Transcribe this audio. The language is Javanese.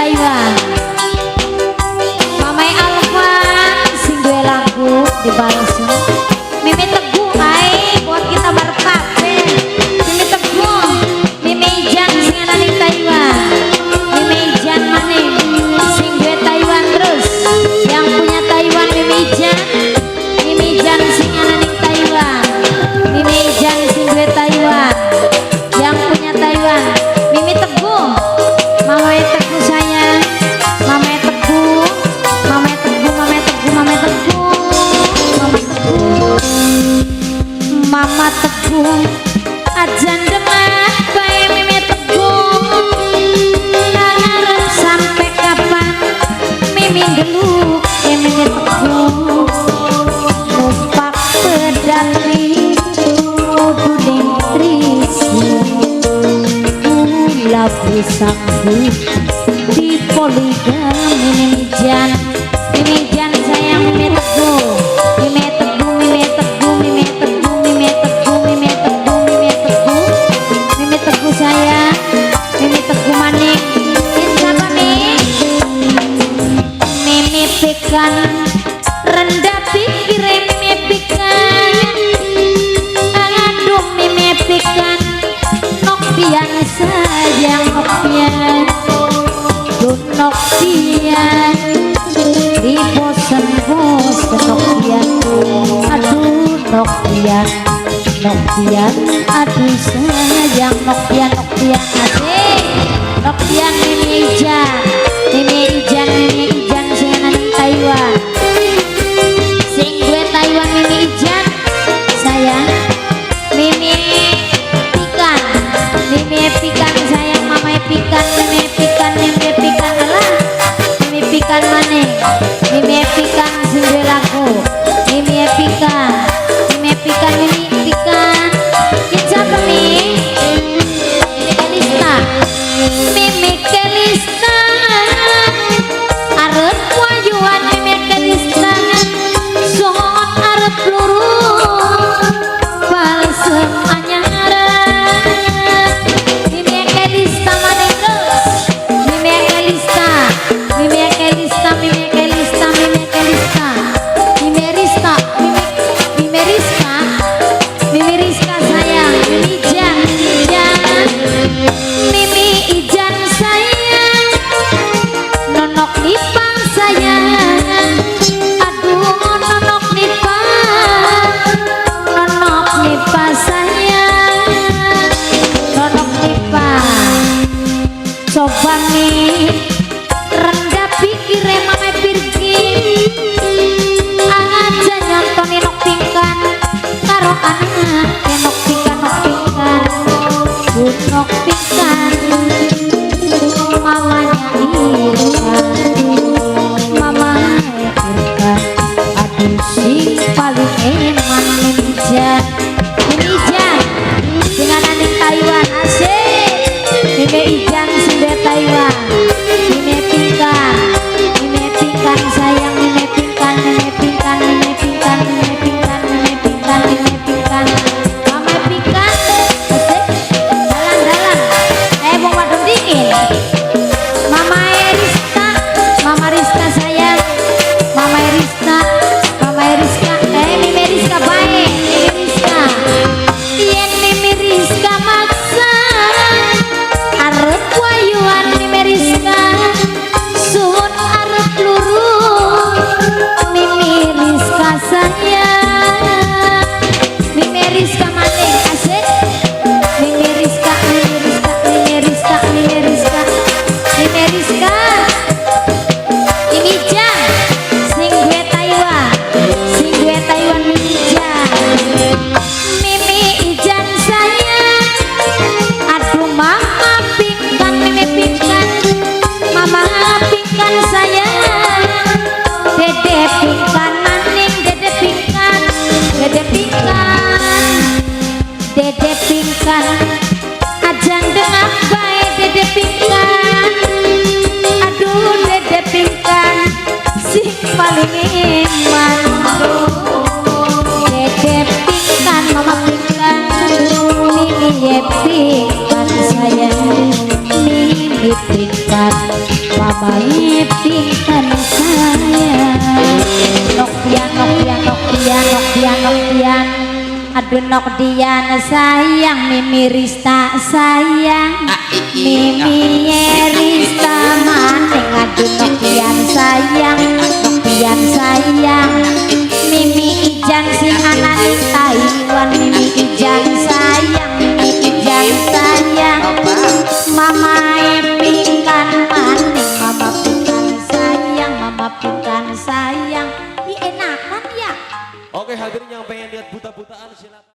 Taiwan. Mamai Alfa sing duwe lagu dibales. Mimi Teguh ae buat kita bareng kabeh. Mimi Teguh, Mimi Ijan sing ana ning Taiwan. Mimi Ijan maning sing duwe Taiwan terus. Yang punya Taiwan Mimi Ijan. Mimi Ijan sing ana ning Taiwan. Mimi Ijan sing duwe Taiwan. Yang punya Taiwan Mimi Teguh. Mama Teguh sayang. Mama Teguh. Mama Teguh, Mama Teguh, Mama Teguh. Mama Teguh. Mama Teguh. Aja ndemah bae Mimi Teguh. Ngarep sampai kapan Mimi ndeluk Mimi Teguh. Numpak pedati kudu ning trisu. Kula sanggup di poligami Mimi Jan. Mimi Jan sayang Mimi Teguh. Mimi Teguh, Mimi Teguh, Mimi Teguh, Mimi Teguh, Mimi Teguh, Mimi Teguh. Mimi Teguh sayang. Mimi Teguh maning. Ini siapa Mi? Mimi Pikan rendah pikir Mimi Pikan. Aduh Mimi Pikan Nokpian sayang Nokpian. Duh Nokpian di bosen-bosen Nokpian. Aduh Nokpian, Nokpian, aduh sayang Nokpian, Nokpian asik. Nokpian Mimi Ijan, Mimi Ijan, Mimi Ijan sing ana ning Taiwan. Sing duwe Taiwan Mimi Ijan sayang. Mimi Pikan, Mimi Pikan sayang, Mama Pikan, Mimi Pikan, Mimi Pikan alah. Mimi Pikan maning, Mimi Pikan sing duwe lagu. Mimi Pikan, Mimi Pikan, Mimi Pikan. Ini siapa Mi? Mimi Kelista. Mimi Kelista. Arep wayuan Mimi Kelista. Songot arep lurus. Balsem anyaran. Mimi Kelista maning terus. Mimi Kelista, Mimi Kelista, Mimi Kelista, Mimi Kelista. Mimi Rista, Mimi Mimi Rizka, Mimi Rizka sayang, Mimi Ijan, Mimi Ijan, Mimi Ijan sayang, Nonok Nipang sayang, aduh Nonok Nipang, Nonok Nipa sayang, Nonok Nipa. Coba nih rendah pikir mame pirgi aja nyontoni nok pingkan karo anak nok pingkan nok pingkan nok pingkan mamanya Irka, mama Irka, aduh sing paling eman Mimi Ijan, Mimi Ijan dengan aning Taiwan asik. Mimi Ijan sing duwe Taiwan. Mimi Pingkan, Mimi Pingkan sayang, Mimi Pingkan, Mimi Pingkan, Mimi Pingkan, Mimi Pingkan, Mimi Pingkan, Mimi Pingkan. Mama Pingkan asik. Dalan-dalan. Eh wong wadon dingin. Mama Erista, Mama Rizka sayang. Mama Erista, Mama Eriska, eh Mimi Rizka bae, Mimi Rizka. Yen Mimi Rizka maksa arep wayuan Mimi Rizka, sun arep lurus Mimi Rizka sayang. Mimi Rizka maning asik. Mimi Rizka, Mimi Rizka, Mimi Rizka, Mimi Rizka, Mimi Rizka. Mimi Ijan sing duwe Taiwan, sing duwe Taiwan Mimi Ijan. Mimi Ijan sayang. Aduh mama pingkan Mimi pingkan. Mama pingkan sayang. Dede pingkan maning dede pingkan. Dede pingkan. Dede pingkan. Aja ndengah bae dede pingkan. Aduh dede pingkan sing paling eman. Dede pingkan mama pingkan Mimi ye pingkan sayang. Mimi pingkan. Mama pinten sayang. Nokdian, Nokdian, Nokdian, Nokdian, Nokdian. Aduh, Nokdian sayang, Mimi Rista sayang, Mimi Rista maning. Aduh, Nokdian sayang, Nokdian sayang, Mimi Ijan sing anane Taiwan, Mimi Ijan sayang, Mimi Ijan sayang. Mama pingkan maning, Mama pingkan sayang, Mama pingkan sayang. Ih, enakan ya. Oke, hadirin yang pengen lihat buta-butaan, silakan.